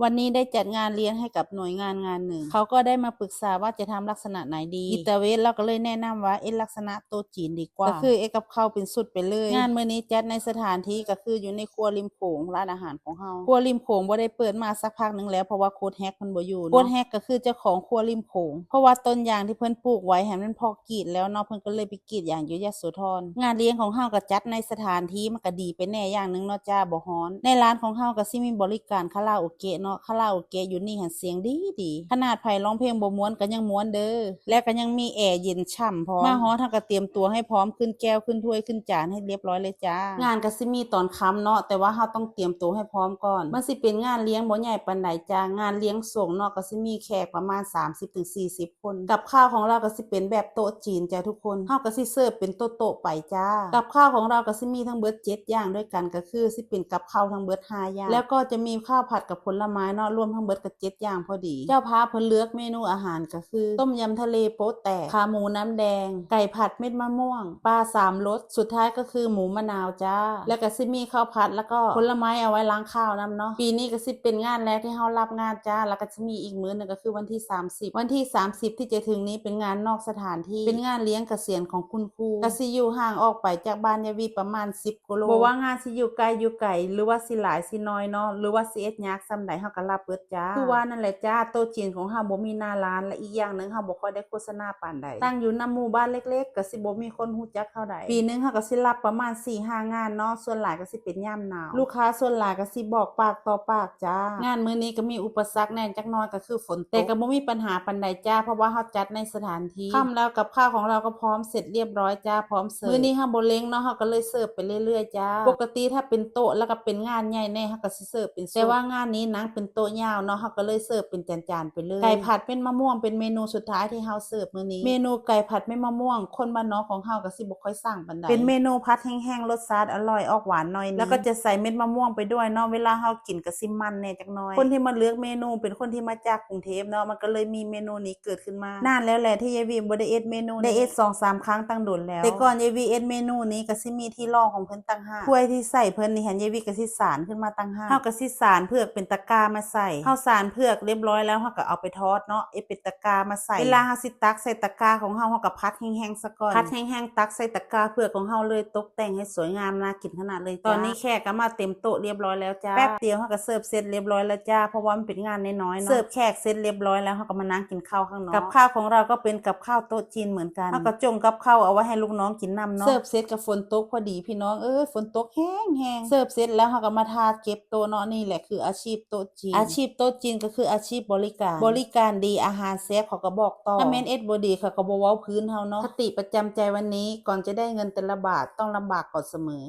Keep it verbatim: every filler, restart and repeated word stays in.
วันนี้ได้จัดงานเลี้ยงให้กับหน่วยงานงานหนึ่ง เขาก็ได้มาปรึกษาว่าจะทำลักษณะไหนดี อีตาเวสเราก็เลยแนะนำว่าเอ็ดลักษณะโต๊ะจีนดีกว่า ก็คือเอ็ดกับข้าวเป็นชุดไปเลย งานมื้อนี้จัดในสถานที่ก็คืออยู่ในครัวริมโขง ร้านอาหารของเฮา ครัวริมโขงบ่ได้เปิดมาสักพักหนึ่งแล้ว เพราะว่าโค้ชแฮกเพิ่นบ่อยู่เนาะ โค้ชแฮกก็คือเจ้าของครัวริมโขง เพราะว่าต้นยางที่เพิ่นปลูกไว้หั้นมันพอกรีดแล้วเนาะ เพิ่นก็เลยไปกรีดยางอยู่ยโสธร งานเลี้ยงของเฮาก็จัดในสถานที่มันก็ดีไปแน่อย่างหนึ่งเนาะจ้า บ่ฮ้อน ในร้านของเฮาก็สิมีบริการคาราโอเกะเนาะ คาราโอเกะอยู่นี่หั้นเสียงดีดี ขนาดไผร้องเพลงบ่ม่วนก็ยังม่วนเด้อ และก็ยังมีแอร์เย็นฉ่ำพร้อม มาฮอดเฮาก็เตรียมตัวให้พร้อม ขึ้นแก้ว ขึ้นถ้วย ขึ้นจานให้เรียบร้อยเลยจ้า งานก็สิมีตอนค่ำเนาะ แต่ว่าเฮาต้องเตรียมตัวให้พร้อมก่อน มันสิเป็นงานเลี้ยงบ่ใหญ่ปานใดจ้า งานเลี้ยงส่งเนาะ ก็สิมีแขกประมาณสามสิบถึงสี่สิบคน กับข้าวของเราก็สิเป็นแบบโต๊ะจีนจ้าทุกคน เฮาก็สิเสิร์ฟเป็นโต๊ะๆไปจ้า กับข้าวของเราก็สิมีทั้งเบิดเจ็ดอย่างด้วยกัน ก็คือสิเป็นกับข้าวทั้งเบิดห้าอย่าง แล้วก็จะมีข้าวผัดกับผลไม้เนาะ รวมทั้งเบิดก็เจ็ดอย่างพอดี เจ้าภาพเพิ่นเลือกเมนูอาหารก็คือ ต้มยำทะเลโป๊ะแตก ขาหมูน้ำแดง ไก่ผัดเม็ดมะม่วง ปลาสามรส สุดท้ายก็คือหมูมะนาวจ้า แล้วก็สิมีข้าวผัด แล้วก็ผลไม้เอาไว้ล้างคาวนำเนาะ ปีนี้ก็สิเป็นงานแรกที่เฮารับงานจ้า แล้วก็สิมีอีกมื้อหนึ่งก็คือวันที่สามสิบ วันที่สามสิบที่จะถึงนี้เป็นงานนอกสถานที่ เป็นงานเลี้ยงเกษียณของคุณครู ก็สิอยู่ห่างออกไปจากบ้านยายวีประมาณสิบกิโล บ่ว่างานสิอยู่ใกล้อยู่ไกล หรือว่าสิหลายสิน้อยเนาะ หรือว่าสิเอ็ดยากส่ำใดเฮาก็รับเบิดจ้า คือว่านั่นแหละจ้า โต๊ะจีนของเฮาบ่มีหน้าร้าน และอีกอย่างหนึ่งเฮาบ่ค่อยได้โฆษณาปานใด ตั้งอยู่นำหมู่บ้านเล็กๆ ก็สิบ่มีคนรู้จักเท่าใด ปีหนึ่งเฮาก็สิรับประมาณสี่ห้างานเนาะ ส่วนหลายก็สิเป็นยามหนาว ลูกค้าส่วนหลายก็สิบอกปากต่อปากจ้า งานมื้อนี้ก็มีอุปสรรคแหน่จักหน่อยก็คือฝนตก แต่ก็บ่มีปัญหาปานใดจ้า เพราะว่าเฮาจัดในสถานที่ ค่ำแล้วกับข้าวของเราก็พร้อมเสร็จเรียบร้อยจ้า พร้อมเสิร์ฟ มื้อนี้เฮาบ่เร่งเนาะ เฮาก็เลยเสิร์ฟไปเรื่อยๆจ้า ปกติถ้าเป็นโต๊ะแล้วก็เป็นงานใหญ่แน่ เฮาก็สิเสิร์ฟเป็นชุด แต่ว่างานนี้นางเป็นโต๊ะยาวเนาะ เฮาก็เลยเสิร์ฟเป็นจานๆไปเลย ไก่ผัดเม็ดมะม่วงเป็นเมนูสุดท้ายที่เฮาเสิร์ฟมื้อนี้ เมนูไก่ผัดเม็ดมะม่วง คนบ้านนอกของเฮาก็สิบ่ค่อยสั่งปานใด เป็นเมนูผัดแห้งๆ รสชาติอร่อย ออกหวานหน่อยนึง แล้วก็จะใส่เม็ดมะม่วงไปด้วยเนาะ เวลาเฮากินก็สิมันแหน่จักหน่อย คนที่มาเลือกเมนูเป็นคนที่มาจากกรุงเทพฯเนาะ มันก็เลยมีเมนูนี้เกิดขึ้นมา นานแล้วแหละที่ยายวีบ่ได้เอ็ดเมนูนี้ ได้เอ็ดสองสามครั้งตั้งโดนแล้ว แต่ก่อนยายวีเอ็ดเมนูนี้ก็สิมีที่รองของเพิ่นต่างหาก ถ้วยที่ใส่เพิ่นนี่หั้นยายวีก็สิสานขึ้นมาต่างหาก เฮาก็สิสานเผือกเป็นตะกร้ามาใส่ เฮาสานเผือกเรียบร้อยแล้ว เฮาก็เอาไปทอดเนาะ เอ็ดเป็นตะกร้ามาใส่ เวลาเฮาสิตักใส่ตะกร้าของเฮา เฮาก็ผัดแห้งๆซะก่อน ผัดแห้งๆ ตักใส่ตะกร้าเผือกของเฮาเลย ตกแต่งให้สวยงามน่ากินขนาดเลยจ้า ตอนนี้แขกก็มาเต็มโต๊ะเรียบร้อยแล้วจ้า แป๊บเดียวเฮาก็เสิร์ฟเสร็จเรียบร้อยแล้วจ้า เพราะว่ามันเป็นงานน้อยๆเนาะ เสิร์ฟแขกเสร็จเรียบร้อยแล้ว เฮาก็มานั่งกินข้าวข้างนอก กับข้าวของเราก็เป็นกับข้าวโต๊ะจีนเหมือนกัน เฮาก็จงกับข้าวเอาไว้ให้ลูกน้องกินนำเนาะ เสิร์ฟเสร็จก็ฝนตกพอดีพี่น้องเอ้ย ฝนตกแฮงๆ เสิร์ฟเสร็จแล้วเฮาก็มาทาเก็บโต๊ะเนาะ นี่แหละคืออาชีพโต๊ะจีน อาชีพโต๊ะจีนก็คืออาชีพบริการ บริการดี อาหารแซ่บ เขาก็บอกต่อ ถ้าแม่นเอ็ดบ่ดี เขาก็บ่เว้าพื้นเฮาเนาะ คติประจำใจวันนี้ ก่อนจะได้เงินแต่ละบาท ต้องลำบากก่อนเสมอ